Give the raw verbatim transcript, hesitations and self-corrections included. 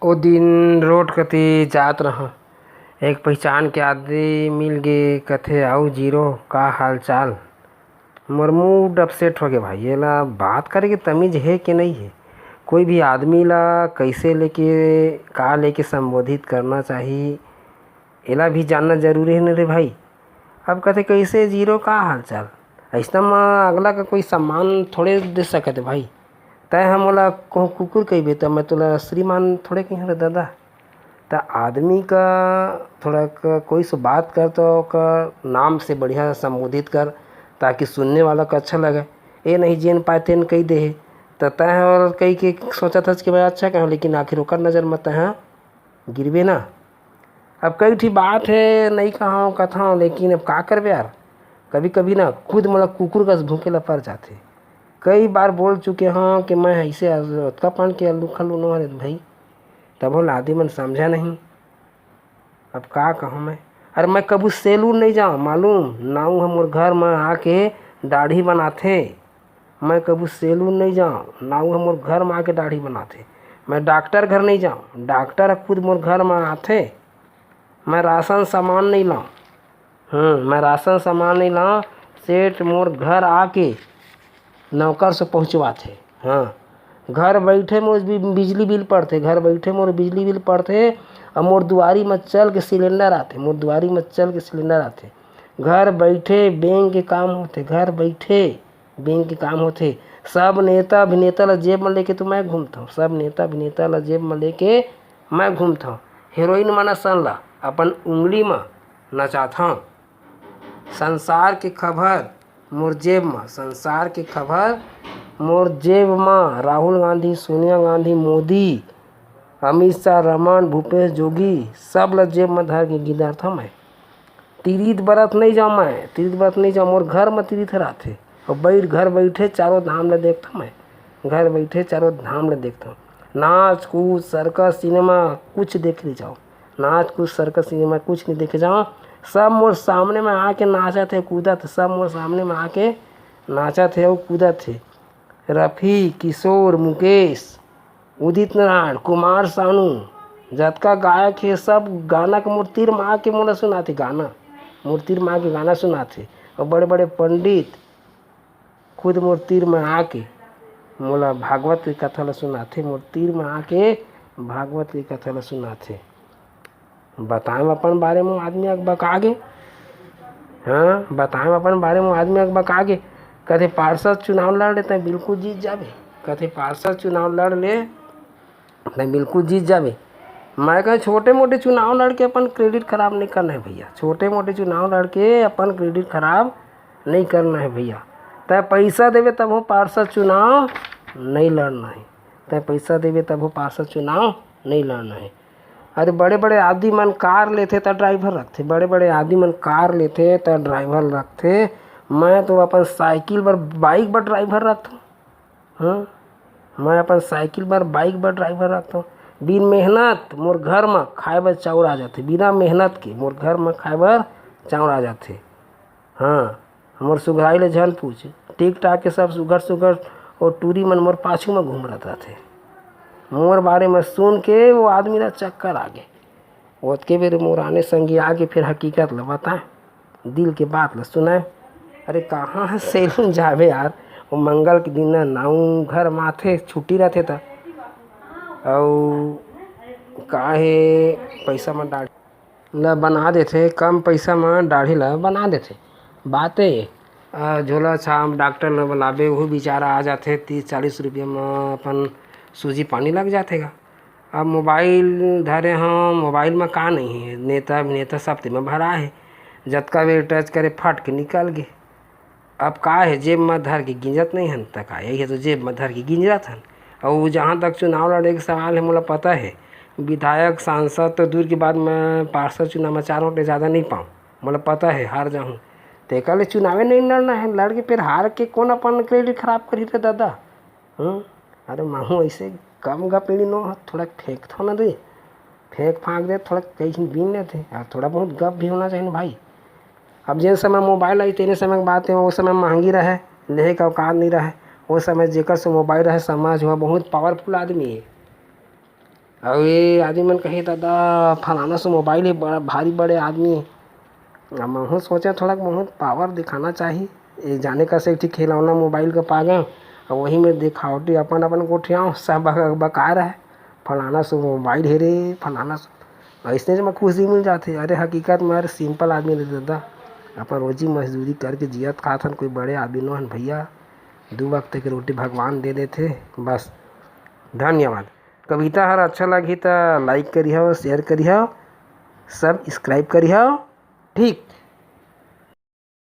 ओ दिन रोड कती जात रहंव, एक पहिचान के आदमी मिल गे, कथे, "आऊ जीरो, का हाल चाल?" मोर मूड अपसेट होगे भाई। एला बात करे के तमीज हे के नइ हे? कोई भी आदमी ला कइसे लेके, का लेके संबोधित करना चाही, एला भी जानना जरूरी हे न रे भाई। अब कथे, "कइसे जीरो, का हाल चाल?" अइसना म अगला का कोई सम्मान थोड़े दे सकत हे भाई। तैं ह मोला कहूँ कुकुर कहिबे, त मैं तोला श्रीमान थोड़े कहिहूँ रे ददा। त आदमी का थोड़ा क-, कोई से बात कर, तो ओकर नाम से बढ़िया संबोधित कर, ताकि सुनने वाला का अच्छा लगे। ए नहीं, जेन पाए तेन कहि दे हे, त तैं ह और कहि के सोचत हस कि मैं अच्छा कहूँ, लेकिन आखिर ओकर नजर म तैं ह गिरबे ना। अब कई ठी बात हे, नइ कहंव, कथंव, लेकिन अब का करबे यार, कभी-कभी ना खुद मोला कुकुर कस भूंके ला पर जाथे। कई बार बोल चुके हंव कि मैं अइसे अतका पान के अल्लू खल्लू नो हरे भाई, तभो लादी मन समझा नहीं। अब का कहंव मैं, अरे मैं कभू सैलून नइ जांव, मालूम, नाऊ ह मोर घर म आके दाढ़ी बनाथे। मैं कभू सैलून नइ जांव, नाऊ ह मोर घर म आके दाढ़ी बनाथे। मैं डॉक्टर घर नइ जांव, डॉक्टर ह खुद मोर घर म आथे। मैं राशन सामान नइ लांव, हम्म, मैं राशन सामान नइ लांव, सेठ मोर घर आके नौकर से पहुँचवाथे। हाँ, घर बइठे मोर बि-, बिजली बिल पड़थे, घर बइठे मोर बिजली बिल पड़थे, अउ मोर दुआरी म चल के सिलेंडर आथे, मोर दुआरी म चल के सिलेंडर आथे। घर बइठे बैंक के काम होथे, घर बइठे बैंक के काम होथे। सब नेता अभिनेता ल जेब म लेके तो मैं घूमथंव, सब नेता अभिनेता ल जेब म लेके मैं घूमथंव। हीरोइन मन असन ल अपन उंगली म नचाथंव। संसार के खबर मोर जेब म, संसार के खबर मोर जेब म। राहुल गांधी, सोनिया गांधी, मोदी, अमित शाह, रमन, भूपेश, जोगी, सब ल जेब म धर के गिंदारथंव मैं। तीर्थ बरत नइ जांव मैं, तीर्थ बरत नइ जांव, मोर घर म तीर्थ रहिथे। अउ बइठ, घर बइठे चारों धाम ल देखथंव मैं, घर बइठे चारों धाम ल देखथंव। नाच कूद, सर्कस, सिनेमा कुछ देखे नइ जांव, नाच कूद, सर्कस, सिनेमा कुछ नइ देखे जांव। सब मोर सामने म आके नाचत हे, कूदत हे, सब मोर सामने म आके नाचत हे अउ कूदत हे। रफी, किशोर, मुकेश, उदित नारायण, कुमार सानू, जतका गायक हे, सब गाना के मोर तीर म आके मोला सुनाथे गाना, मोर तीर म आके गाना सुनाथे। अउ बड़े-बड़े पंडित खुद मोर तीर म आके मोला भागवत के कथा ल सुनाथे, मोर तीर म आके भागवत के कथा ल सुनाथे। बताएंव अपन बारे म आदमी अकबका गे। हाँ, बताएंव अपन बारे म आदमी अकबका गे। कथे पार्षद चुनाव लड़ ले, तैं बिल्कुल जीत जाबे। कथे पार्षद चुनाव लड़ ले, तैं बिल्कुल जीत जाबे। मैं कहेंव छोटे मोटे चुनाव लड़ के अपन credit खराब नइ करना हे भइया, छोटे मोटे चुनाव लड़ के अपन credit खराब नइ करना हे भइया। तैं पइसा देबे तभो पार्षद चुनाव नइ लड़ना हे, तैं पइसा देबे तभो पार्षद चुनाव नइ लड़ना हे। अरे बड़े-बड़े आदमी मन कार लेथे त driver रखथे, बड़े-बड़े आदमी मन कार लेथे त driver रखथे। मैं तो अपन साइकिल बर, bike बर driver रखथंव। हाँ, मैं अपन साइकिल बर, bike बर driver रखथंव। बिन मेहनत मोर घर म खाए बर चाउर आ जाथे, बिना मेहनत के मोर घर म खाए बर चाउर आ जाथे। हाँ, मोर सुघराई ले झन पूछ, ठीक ठाक के सब सुघर सुघर ओ टूरी मन मोर पाछू म घूमत रथे। मोर बारे म सुन के ओ आदमी ला चक्कर आ गे। ओतके बेर मोर आने संगी आ गे, फिर हकीकत ला बता, दिल के बात ला सुनाए। अरे कहाँ ह सैलून जाबे यार, ओ मंगल के दिन ना नाऊ घर म आथे, छुट्टी रथे त, अउ का हे, पइसा म डाढ़ ल बना देथे, कम पइसा म दाढ़ी ल बना देथे। बात ए, अ, झोला छाप डॉक्टर ल बलाबे, ओहू बेचारा आ जाथे, तीस चालीस रुपया म अपन सूजी पानी लग जाथे गा। अब मोबाइल धरे हंव, मोबाइल म का नइ हे, नेता अभिनेता सब तेमा भरा हे। जतका बेर टच करे, फट के निकल गे। अब का हे, जेब म धर के गिंजत नइ हन, त का, यही हे तो जेब म धर के गिंजत हन। अउ जहाँ तक चुनाव लड़े के सवाल हे, मोला पता हे, विधायक, सांसद तो दूर के बात, मैं पार्षद चुनाव म चार वोट ले जादा नइ पाऊँ, मोला पता हे, हार जाहूँ। तेकर ले चुनावे नइ लड़ना हे, लड़ के फेर हार के कोन अपन credit खराब करही रे ददा? हम्म, अरे महूँ अइसे कम गपेड़ी नो हंव, थोड़ा फेंकथंव ना दे, फेंक फांक दे, थोड़ा कई झिन बीन लेथे, अउ थोड़ा बहुत गप भी होना चाहिए ना भाई। अब जेन समय मोबाइल आई, तेने समय के बात हे, ओ समय महंगी रहे, लेहे के औकात नइ रहे। ओ समय जेकर से मोबाइल रहे, समझ, वो बहुत powerful आदमी हे। अउ ये आदमी मन कही, "दादा, फलाना से मोबाइल हे, बड़ा भारी बड़े आदमी।" अब महूँ सोचे थोड़ा, महूँ पावर दिखाना चाही। ये जाने कस एक ठे खिलौना मोबाइल का पागेंव, अउ वही में देखावटी अपन अपन गोठियाव, सब बक-, बका रहे, "फलाना से मोबाइल हे रे, फलाना से।" अइसने में खुशी मिल जाथे। अरे हकीकत में अरे सिंपल आदमी रहे दादा, अपन रोजी मजदूरी करके जियत खात हन, कोई बड़े आदमी नो हन भैया। दू वक्त के रोटी भगवान दे देथे। बस, धन्यवाद। कविता हर अच्छा लगही त like करिहव, share करिहव, subscribe करिहव। ठीक,